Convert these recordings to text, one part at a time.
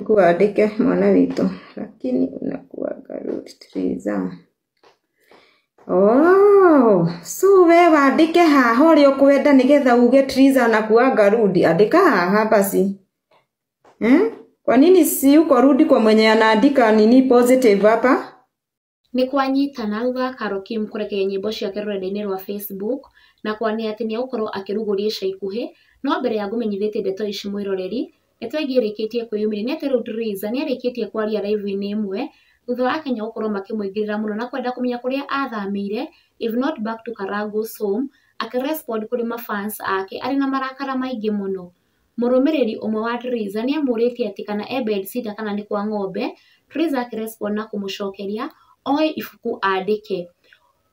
Wandĩke mwana witũ, lakini unakuwaga rude, Triza. Oh, so we wandĩke haha ũrĩa ũkwenda nĩgetha uge Triza anakuaga rude. Andĩka haha basi. Eh? Kwa nini si uko rude kwa mwenye anaandika nini positive hapa? Nĩ kwanyitana thutha wa Carol Kim kũrekereria nyĩmbo ciake rũrenda-inĩ rwa Facebook na kwania atĩ nĩ egũkorwo akĩrugũria ica ikuhĩ. No mbere ya ngũmenyithĩtie ndeto ici mwĩroreri, ndeto ĩngĩ ĩrĩkĩtie kwĩyumĩria nĩ atĩ rĩu Triza nĩ arĩkĩtie kwaria live-inĩ ĩmwe thutha wa Akenya gũkorwo makĩmũingĩrĩra mũno na kwenda kũmenya kũrĩa athamĩire, if not back to Karango's home, akĩrespond kũrĩ mafans ake arĩ na marakara maingĩ mũno. Mũrũmĩrĩri ũmwe wa Triza nĩ amũrĩtie atĩ kana e bedsitter kana nĩ kwa ng'ombe. Triza akĩrespond na kũmũcokeria oe ibuku andĩke.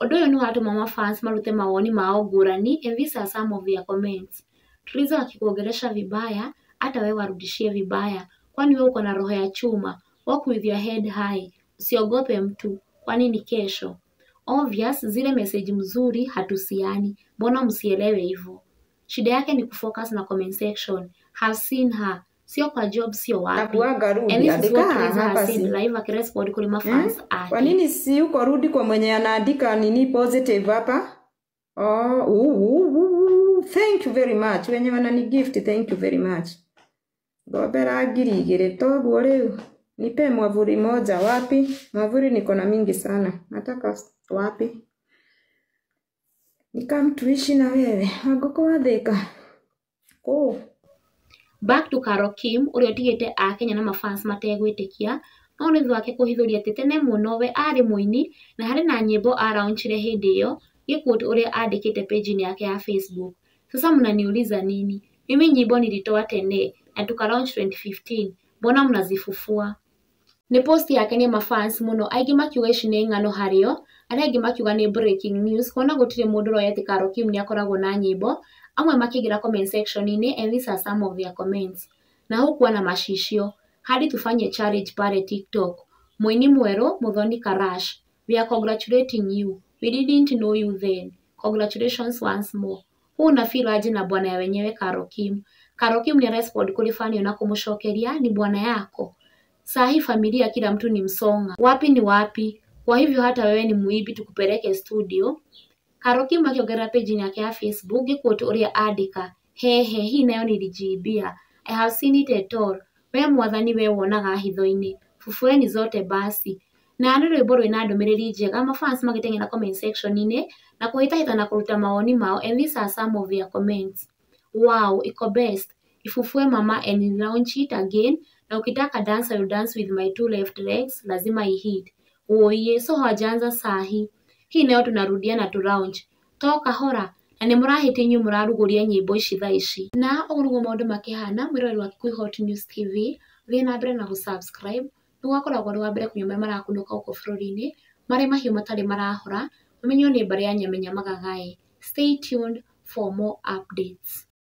Ũndũ ũyũ nĩ watũma mafans marute mawoni mao ngũrani, and these are some of their comments. Triza akikuongelesha vibaya, hata wewe warudishie vibaya, kwani wewe uko na roho ya chuma? Walk with your head high, usiogope mtu, kwani ni kesho. Obvious, zile message mzuri hatusiani, mbona msielewe hivyo? Shida yake ni kufocus na comment section. Have seen her, sio kwa job, sio wapi. Nakuaga And rude, this is andĩka what Triza haha has said basi. live akirespond kũrĩ Eh? mafans Kwa ake. nini si uko rude kwa mwenye anaandika nini positive hapa? Oh, thank you very much. Wenye wanani gift, thank you very much. Ngombera 2,000 toguo rĩu. Nipe mwavuli moja wapi? Mwavuli niko na mingi sana. Nataka wapi? Nikamtuishi na wewe. Wangũkũ wathĩka. Kũ? Back to Carol Kim ũrĩa ũtigĩte Akenya na mafans mategwĩtĩkia, no nĩ thutha wake kũhithũria atĩ tene mũno we arĩ mũini na harĩ na nyĩmbo araunchire hĩndĩ ĩyo, gĩquote ũrĩa andĩkĩte page-inĩ yake ya Facebook. "Sasa mnaniuliza nini? Mimi nyimbo nilitoa tene na tukalaunch 2015, mbona mnazifufua?" Nĩ post yakenia mafans mũno, aingĩ makiuga ici nĩ ng'ano harĩo, arĩa angĩ makiuga nĩ breaking news kuona gũtirĩ mũndũ ũroĩ atĩ Carol Kim nĩ akoragwo na nyĩmbo. Amwe makĩingĩra comment section-inĩ, and these are some of their comments. Na hukuwa na macicio hadi tufanye challenge pale TikTok. Mũini mwerũ Muthoni Karash, we are congratulating you, we didn't know you then, congratulations once more. Huu una feel aje na bwana ya wenyewe Carol Kim? Carol Kim ni respond kũrĩ fan ĩyo na kũmũcokeria ni bwana yako. Saa hii familia kila mtu ni msonga, wapi ni wapi? Kwa hivyo hata wewe ni muibi, tukupeleke studio. Carol Kim akiongerera page yake ya Facebook gĩquote ũrĩa andĩka, hehe, hii nayo nilijiibia, I have seen it at all. We mwathani, we wonaga hitho-inĩ, fufueni zote basi. Na nĩ rwĩmbo rwĩna ndũmĩrĩri njega, mafans magĩteng'era comment section-inĩ na kũhĩtahĩtana na kũruta mawoni mao, and these are some of their comments. Wow, iko best, ifufue mama and launch it again, na ukitaka dance I will dance with my two left legs, lazima ihit. Oye, so hawajaanza sahi hii nayo tunarudia na tu launch to kahora na nĩ mũrahĩtia inyuĩ mũrarugũria nyĩmbo ici thaa ici. Na ũguo nĩguo maũndũ makĩhana. Mwĩroreri wa Kikuyu Hot News TV, thiĩ na mbere na gũsubscribe nĩguo akoragwo arĩ wa mbere kũmenya marĩa marakunũka gũkũ bũrũri-inĩ marĩ mahiũ matarĩ marahora, ũmenywo nĩ mbarĩ ya Nyamenya Magagaĩ. Stay tuned for more updates.